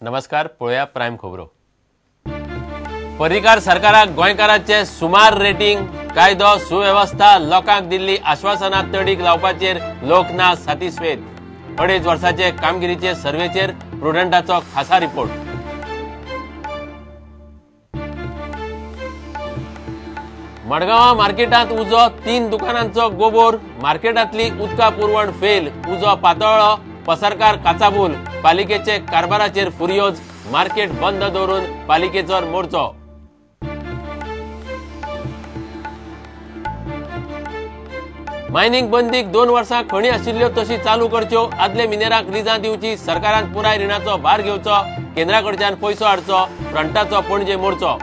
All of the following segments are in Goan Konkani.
नमस्कार, पळोवया प्रायम खबरो। पर्रीकार सरकाराक गोंयकारांचे सुमार रेटिंग, कायदो सुवेवस्था, लोकांक दिल्ली आश्वासनां तडीक लावपाचेर लोक ना सातिस्वेद। 2.5 वर्साचे कामगिरीचे सर्वेचेर प्रुडंटाचो खासा रिपोर्ट। मडगांवां मार्केटांत उजो, 3 दुकानांचो गोबोर, मार्केटांतली उदका पुरवण फेल, उजो पातळ्ळो, पसरकार काचाबूल, पालिकेचे कारभाराचेर फुर्योज, मार्केट बंद दवरून पालिकेचो मोर्चो। मायनिंग बंदीक 2 वर्सां खणी आशिल्ल्यो तशी चालू करच्यो, आदले मिनेरांक लिजां दिवची, सरकारान पुराय रिणाचो भार घेवचो, केंद्रा कडच्यान पयसो हाडचो, फ्रंटाचो पणजे मोर्चो।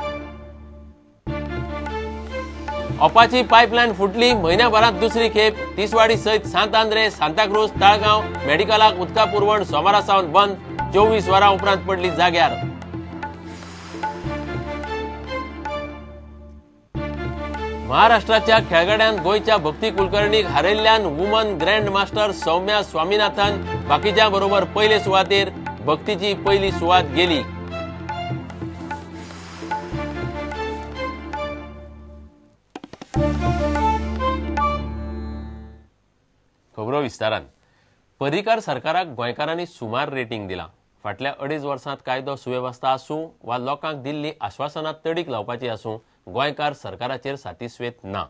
ओपाची पायपलायन फुटली, म्हयन्याभरांत दुसरी खेप, तिसवाडी सयत सांत आंद्रे, सांताक्रूज, ताळगांव मेडिकलाक उदका पुरवण सोमारा सावन बंद, 24 वरां उपरांत पडली जाग्यार। महाराष्ट्राच्या खेळगड्यान गोंयच्या भक्ती कुलकर्णीक हारयल्ल्यान woman grand master Soumya Swaminathan बाकीच्या बरोबर पयले सुवातेर, भक्तीची पयली सुवात गेली। खबरो विस्तारान। पर्रीकार सरकाराक गोंयकारांनी सुमार रेटिंग दिलां। फाटल्या 2.5 वर्सांत कायदो सुवेवस्था आसूं वा लोकांक दिल्ली आश्वासनां तडीक लावपाची आसूं, गोंयकार सरकाराचेर सातिस्वेत ना।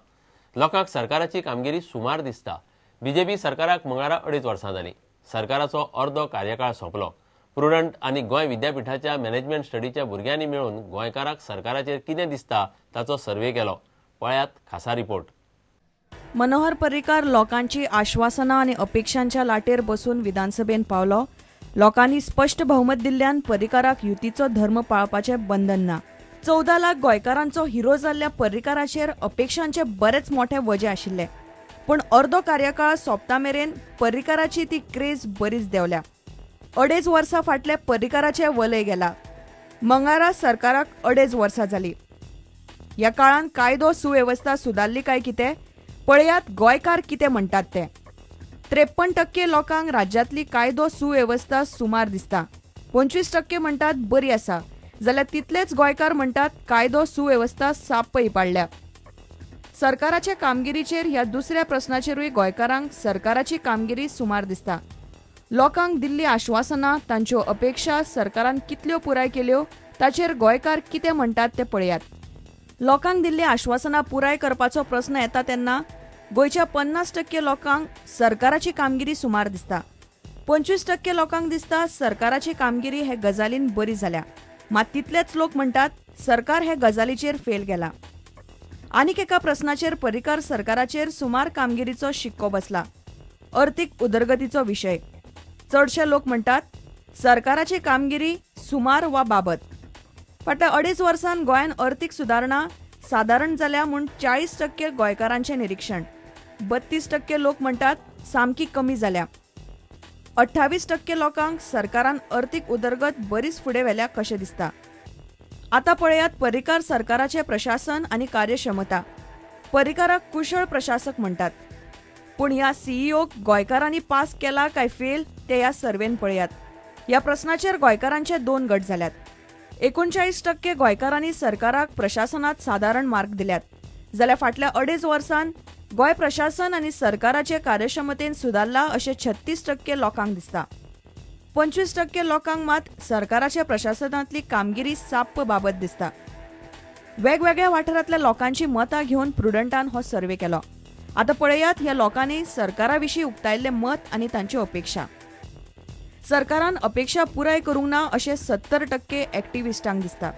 लोकांक सरकाराची कामगिरी सुमार दिसता। बीजेपी सरकाराक मंगळारा 2.5 वर्सां जालीं। सरकाराचो अर्दो कार्यकाळ सोंपलो। प्रुडंट आनी गोंय विद्यापिठाच्या मॅनेजमेंट स्टडीच्या भुरग्यांनी मेळून गोंयकाराक सरकाराचेर कितें दिसता ताचो सर्वे केलो। पळयात खासा रिपोर्ट। मनोहर पर्रीकार लोकांची आश्वासनां आनी अपेक्षांच्या लाटेर बसून विधानसभेन पावलो। लोकांनी स्पश्ट बहुमत दिल्ल्यान पर्रीकाराक युतीचो धर्म पाळपाचें बंधन ना। 14 लाख गोंयकारांचो हिरो जाल्ल्या पर्रीकाराचेर अपेक्षांचे बरेच मोठे वजे आशिल्ले, पूण अर्दो कार्यकाळ सोंपता मेरेन पर्रीकाराची ती क्रेज बरीच देंवल्या। 2.5 वर्सां फाटले पर्रीकाराचे वलय गेला। मंगळारा सरकाराक 2.5 वर्सां जाली। ह्या काळान कायदो सुवेवस्था सुदारली काय कितें, पळयात गोंयकार कितें म्हणटात ते। 53% लोकांक राज्यांतली कायदो सुवेवस्था सुमार दिसता, 25% म्हणटात बरी आसा, जाल्यार तितलेच गोंयकार म्हणटात कायदो सुवेवस्था साप्प इबाडल्या। सरकाराचे कामगिरीचेर ह्या दुसऱ्या प्रस्नाचेरूय गोंयकारांक सरकाराची कामगिरी सुमार दिसता। लोकांक दिल्ली आश्वासनां, तांच्यो अपेक्षा सरकारान कितल्यो पुराय केल्यो ताचेर गोंयकार कितें म्हणटात ते पळयात। लोकांक दिल्ली आश्वासनां पुराय करपाचो प्रस्न येता तेन्ना गोंयच्या 50% लोकांक सरकाराची कामगिरी सुमार दिसता, 25% लोकांक दिसता सरकाराची कामगिरी हे गजालीन बरी जाल्या, मात तितलेच लोक म्हणटात सरकार हे गजालीचेर फेल गेला। आनीक एका प्रस्नाचेर पर्रीकार सरकाराचेर सुमार कामगिरीचो शिक्को बसला, अर्थीक उदरगतीचो विशय। चडशे लोक म्हणटात सरकाराची कामगिरी सुमार वा बाबत। फाटल्या 2.5 वर्सांत गोंयांत अर्थीक सुदारणा सादारण जाल्या म्हूण 40% गोंयकारांचें निरीक्षण, 32% लोक म्हणटात सामकी कमी जाल्या। 28% लोकांक सरकारान अर्थीक उदरगत बरीच फुडें व्हेल्या कशें दिसता। आतां पळयात पर्रीकार सरकाराचें प्रशासन आनी कार्यक्षमता। पर्रीकाराक कुशळ प्रशासक म्हणटात, पूण ह्या सीईओक गोंयकारांनी पास केला काय फेल ते ह्या सर्वेन पळयात। ह्या प्रस्नाचेर गोंयकारांचे 2 गट जाल्यात। 39% गोंयकारांनी सरकाराक प्रशासनात सादारण मार्क दिल्यात, जाल्यार फाटल्या 2.5 वर्सांत गोंय प्रशासन आनी सरकाराचे कार्यक्षमतेन सुदारला अशें 36% लोकांक दिसता। 25% लोकांक मात सरकाराच्या प्रशासनांतली कामगिरी साप्प बाबत दिसता। वेगवेगळ्या वाठारांतल्या लोकांची मतां घेवन प्रुडंटान हो सर्वे केलो। आतां पळयात ह्या लोकांनी सरकारा विशीं उक्तायल्लें मत आनी तांच्यो अपेक्षा। सरकारान अपेक्षा पुराय करूंक ना अशें 70% एक्टिविस्टांक दिसता।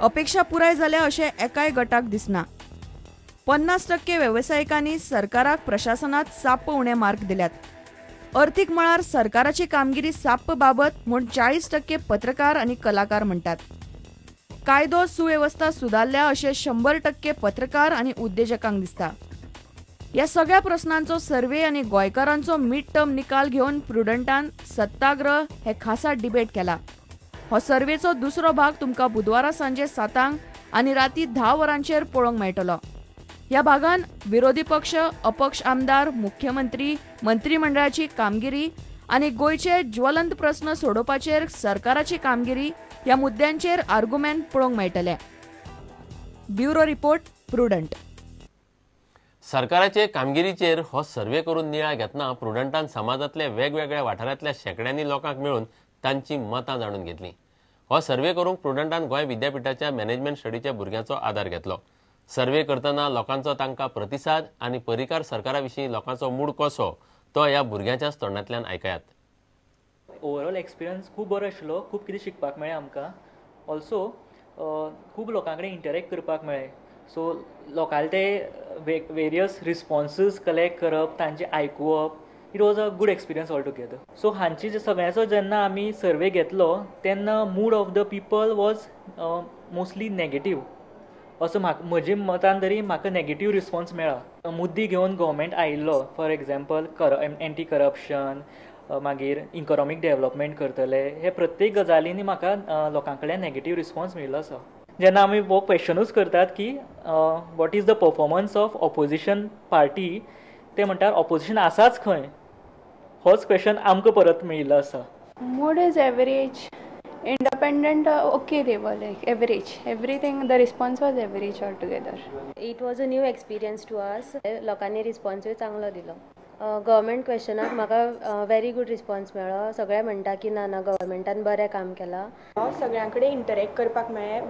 अपेक्षा पुराय जाल्या अशें एकाय गटाक दिसना। 50% वेवसायिकांनी सरकाराक प्रशासनात साप्प उणे मार्क दिल्यात। अर्थीक मळार सरकाराची कामगिरी साप्प बाबत म्हूण 40% पत्रकार आनी कलाकार म्हणटात। कायदो सुवेवस्था सुदारल्या अशें 100% पत्रकार आनी उद्देजकांक दिसता। ह्या सगळ्या प्रस्नांचो सर्वे आनी गोंयकारांचो मिड टर्म निकाल घेवन प्रुडंटान सत्याग्रह हे खासा डिबेट केला। हो सर्वेचो दुसरो भाग तुमकां बुधवारा सांजे 7 आनी राती 10 वरांचेर पळोवंक मेळटलो। ह्या भागान विरोधी पक्ष, अपक्ष आमदार, मुख्यमंत्री, मंत्रिमंडळाची कामगिरी आनी गोंयचे ज्वलंत प्रस्न सोडोवपाचेर सरकाराची कामगिरी ह्या मुद्द्यांचेर आर्गुमेंट पळोवंक मेळटले. Bureau report, Prudent. सरकाराचे कामगिरीचेर हो सर्वे करून नियाळ घेतना प्रुडंटान समाजांतल्या वेगवेगळ्या वाठारांतल्या शेंकड्यांनी लोकांक मेळून तांची मतां जाणून घेतली. हो सर्वे करूंक प्रुडंटान गोंय विद्यापीठाच्या मॅनेजमेंट स्टडीच्या भुरग्यांचो आदार घेतलो. सर्वे करतना लोकांचो तांकां प्रतिसाद आनी पर्रीकार सरकारा विशीं लोकांचो मूड कसो तो ह्या भुरग्यांच्याच तोंडांतल्यान आयकयात. ओवरऑल एक्सपिरियन्स खूब बरो आशिल्लो, खूब कितें शिकपाक मेळ्ळें आमकां. ऑल्सो खूब लोकां कडेन इंटरेक्ट करपाक मेळ्ळें. सो लोकांले ते वेरियस रिस्पोन्सीस कलेक्ट करप, तांचे आयकुवप, it was a good experience all together. So हांची सगळ्यांचो जेन्ना आमी सर्वे घेतलो तेन्ना mood of the people was mostly negative. असो म्हाका म्हज्या मतान तरी म्हाका नेगेटीव रिस्पोन्स मेळ्ळा. मुद्दे घेवन गव्हर्मेंट आयिल्लो, फॉर एग्जाम्पल एंटी करप्शन, मागीर इकॉनॉमीक डेव्हलपमेंट करतले, हे प्रत्येक गजालींनी म्हाका लोकां कडल्यान नेगेटीव रिस्पोन्स मेळिल्लो आसा. जेन्ना आमी हो क्वेश्चनूच करतात की what is the performance of opposition party, ते म्हणटात ऑपोजिशन आसाच खंय, होच क्वेश्चन आमकां परत मेळिल्लो आसा. Mood is average, independent okay they were like average, everything the response was average all together. It was a new experience to us. लोकांनी रिस्पॉन्सूय चांगलो दिलो. गव्हर्मेंट क्वेश्चनाक म्हाका व्हेरी गूड रिस्पॉन्स मेळ्ळो. सगळे म्हणटा की ना ना गव्हर्मेंटान बरें काम केलां. सगळ्यां कडेन इंटरेक्ट करपाक मेळ्ळें,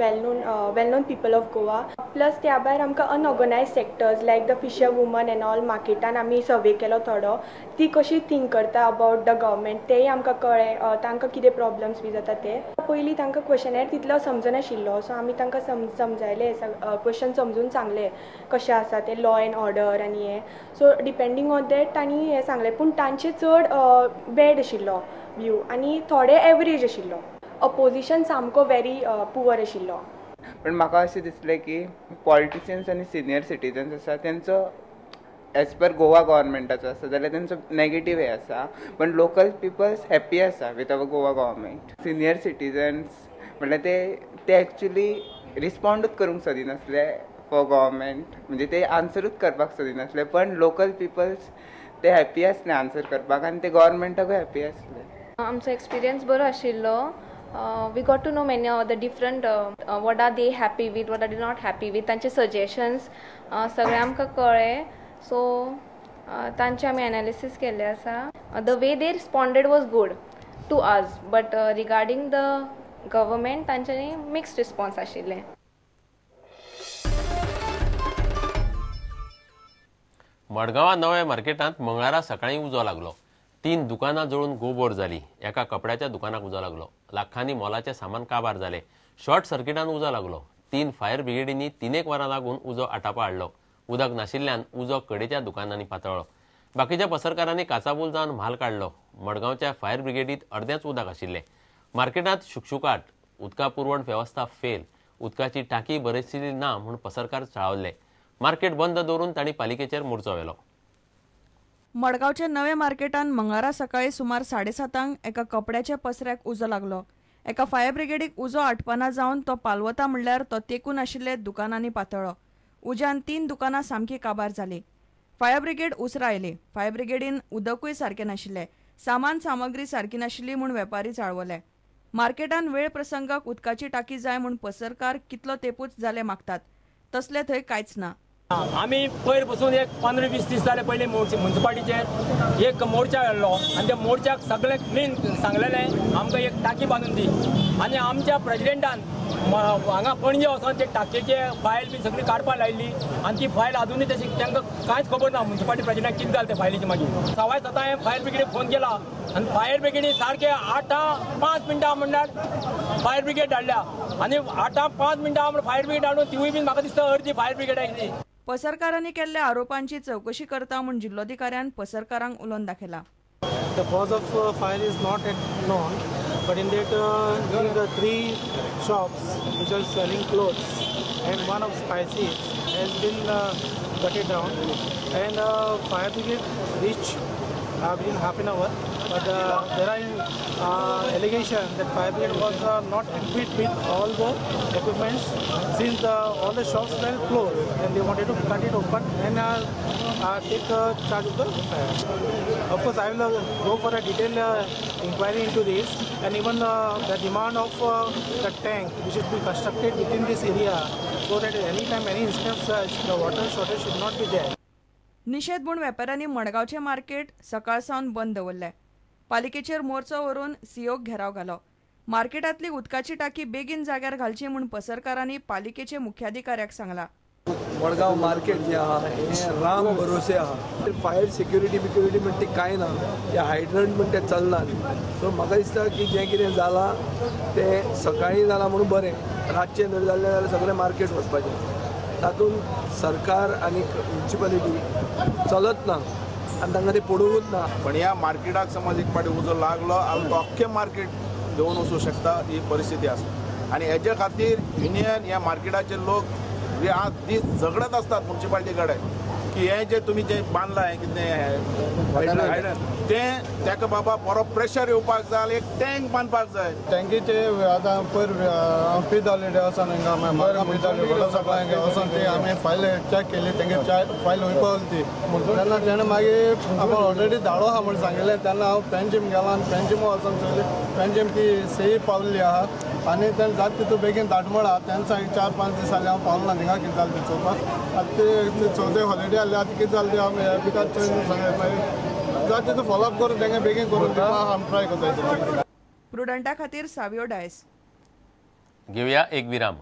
well known people of Goa. Plus त्या भायर आमकां unorganised sectors like the fisher woman and all मार्केटान आमी सर्वे केलो थोडो, ती कशी थिंक करता अबावट the government तेंय आमकां कळ्ळें. तांकां कितें प्रॉब्लम्स बी जाता ते पयलीं तांकां क्वेशनर तितलो समजनाशिल्लो, सो आमी तांकां समजायलें, क्वेश्चन समजून सांगलें कशें आसा तें लॉ एंड ऑर्डर आनी हें. सो डिपेंडींग ऑन that तांणी हें सांगलें, पूण तांचे चड बॅड आशिल्लो व्यू आनी थोडे एवरेज आशिल्लो. अपोजिशन सामको वेरी पुवर आशिल्लो. पण म्हाका अशें दिसलें की पॉलिटिशियन्स आनी सिनियर सिटीजन्स आसा तेंचो एज पर गोवा गव्हर्मेंटाचो आसा जाल्यार तेंचो नेगेटीव हें आसा, पण लोकल पिपल्स हॅप्पी आसा with our Goa government. Senior citizens म्हणल्यार ते एक्चुली रिस्पोंडूच करूंक सोदिनासले फॉर गव्हर्मेंट, म्हणजे ते आन्सरूच करपाक सोदिनासले, पण लोकल पिपल्स ते हॅप्पी आसले आन्सर करपाक आनी ते गव्हर्मेंटाकूय हॅप्पी आसले. आमचो एक्सपिरियन्स बरो आशिल्लो. We got to know many of the different what are they happy with, what are they not happy with, तांचे सजेशन्स सगळे आमकां कळ्ळे. सो तांचे आमी एनालिसीस केल्ले आसा. The way they responded was good to us, but regarding the government तांच्यांनी मिक्स्ड रिस्पॉन्स आशिल्ले. मडगांवां नव्या मार्केटांत मंगळारा सकाळीं उजो लागलो. 3 दुकानां जळून गोबोर जाली. एका कपड्याच्या दुकानाक उजो लागलो. लाखांनी मोलाचें सामान काबार जालें. शॉर्ट सर्किटान उजो लागलो. 3 फायर ब्रिगेडींनी 3 वरां लागून उजो आटापा हाडलो. उदक नाशिल्ल्यान उजो कडेच्या दुकानांनी पातळ्ळो. बाकीच्या पसरकारांनी काचाबूल जावन म्हाल काडलो. मडगांवच्या फायर ब्रिगेडीत अर्देंच उदक आशिल्लें. मार्केटांत शुकशुकाट, उदका पुरवण वेवस्था फेल, उदकाची टाकी बरयिल्ली ना म्हूण पसरकार चाळवल्ले. मार्केट बंद दवरून तांणी पालिकेचेर मोर्चो व्हेलो. मडगांवच्या नव्या मार्केटान मंगळारा सकाळी सुमार 7:30 एका कपड्याच्या पसऱ्याक उजो लागलो. एका फायर ब्रिगेडीक उजो आटपना जावन तो पालवता म्हणल्यार तो तेकून आशिल्ले दुकानांनी पातळ्ळो. उज्यान 3 दुकानां सामकी काबार जाली. फायर ब्रिगेड उसरा आयली. फायर ब्रिगेडीन उदकूय सारकें नाशिल्लें, सामान सामग्री सारकी नाशिल्ली म्हूण वेपारी चाळवले. मार्केटान वेळ प्रसंगाक उदकाची टाकी जाय म्हूण पसरकार कितलो तेपूच जाले मागतात, तसले थंय कांयच ना. आमी पयर पसून एक 15-20 दीस जाले पयलीं मुन्सिपालिटीचेर एक मोर्चा व्हेल्लो आनी त्या मोर्चाक सगळें क्लीन सांगलेलें आमकां एक टाकी बांदून दी, आनी आमच्या प्रेजिडेंटान हांगा पणजे वचोन ते टाकयेचे फायल बी सगळी काडपाक लायिल्ली आनी ती फायल आजुनूय तशी तांकां कांयच खबर ना. मुन्सिपालिटी प्रेजिडेंटाक कितें जालें ते फायलीचें. मागीर 7:15 हांवें फायर ब्रिगेडीक फोन केला आनी फायर ब्रिगेडी सारके 8:05 म्हणल्यार फायर ब्रिगेड धाडल्या आनी 8:05 म्हण फायर ब्रिगेड धाडून तिवूय बी म्हाका दिसता अर्दी फायर ब्रिगेड आयली. पसरकारांनी केल्ल्या आरोपांची चौकशी करता म्हूण जिल्लोधिकाऱ्यान पसरकारांक उलोवन दाखयला. The cause of fire is not yet known, but in that the 3 shops which are selling clothes and one of spices has been gutted down, and fire brigade reached within half an hour. But there are allegations that fire brigade was not equipped with all the equipments since all the shops were closed and they wanted to cut it open and take charge of the fire. Of course, I will go for a detailed inquiry into this, and even the demand of the tank which should be constructed within this area so that any time any instance the water shortage should not be there. निशेध म्हूण वेपाऱ्यांनी मडगांवचें मार्केट सकाळ सावन बंद दवरलें. पालिकेचेर मोर्चो व्हरून सीओक घेराव घालो. मार्केटांतली उदकाची टाकी बेगीन जाग्यार घालची म्हूण पसरकारांनी पालिकेचे मुख्याधिकाऱ्याक सांगला. मडगांव मार्केट जें आहा हें राम भरोसे आहा. फायर सिक्युरिटी बिक्युरिटी म्हणटा ती कांय ना, ते हायड्रंट म्हणटा ते चलना. सो म्हाका दिसता की जें कितें जालां तें सकाळीं जालां म्हणून बरें, रातचें जर जालें जाल्यार सगळें मार्केट वचपाचें. तातूंत सरकार आनी म्युनिसिपालिटी चलत ना आनी तांकां तें पडुंकूच ना. पण ह्या मार्केटाक समज एक फावटी उजो लागलो आनी तो अख्खें मार्केट देंवन वचूं शकता ही परिस्थिती आसा. आनी हेजे खातीर युनियन ह्या मार्केटाचे लोक हे आज दीस झगडत आसतात म्युनिसिपालिटी कडेन की हें जें तुमी जें बांदलां हें कितें तें ताका बाबा बरो प्रेशर येवपाक जाय, एक टँक बांदपाक जाय. टँकीचे आतां पयर हांव पी डब्ल्यू वचोन हिंगा Madgaon P W water supply हिंगा वचोन ती आमी फायल चॅक केली, तेंगे फायल वयपा उरली ती. तेन्ना तेणें मागीर आमकां ऑलरेडी धाडो आहा म्हूण सांगिल्लें. तेन्ना हांव पेंजीम गेलो आनी पेंजिम वचोन चोयलें, पेंजीम ती सेई पावल्ली आहा आनी तेणें जाता तितू बेगीन धाड म्हळा. तेन्ना 4-5 दीस जाले हांव पावलो ना थिंगा कितें जालें तें चोवपाक. आतां ते चवथे हॉलिडे आहली, आतां कितें जालें तें आमी पिकात चोयन सांगलें. मागीर जाता तितू फॉलोअप करून तेंगे बेगीन करून दिवपाक आमी ट्राय करता. प्रुडंटा खातीर सावियो डायस. घेवया एक विराम.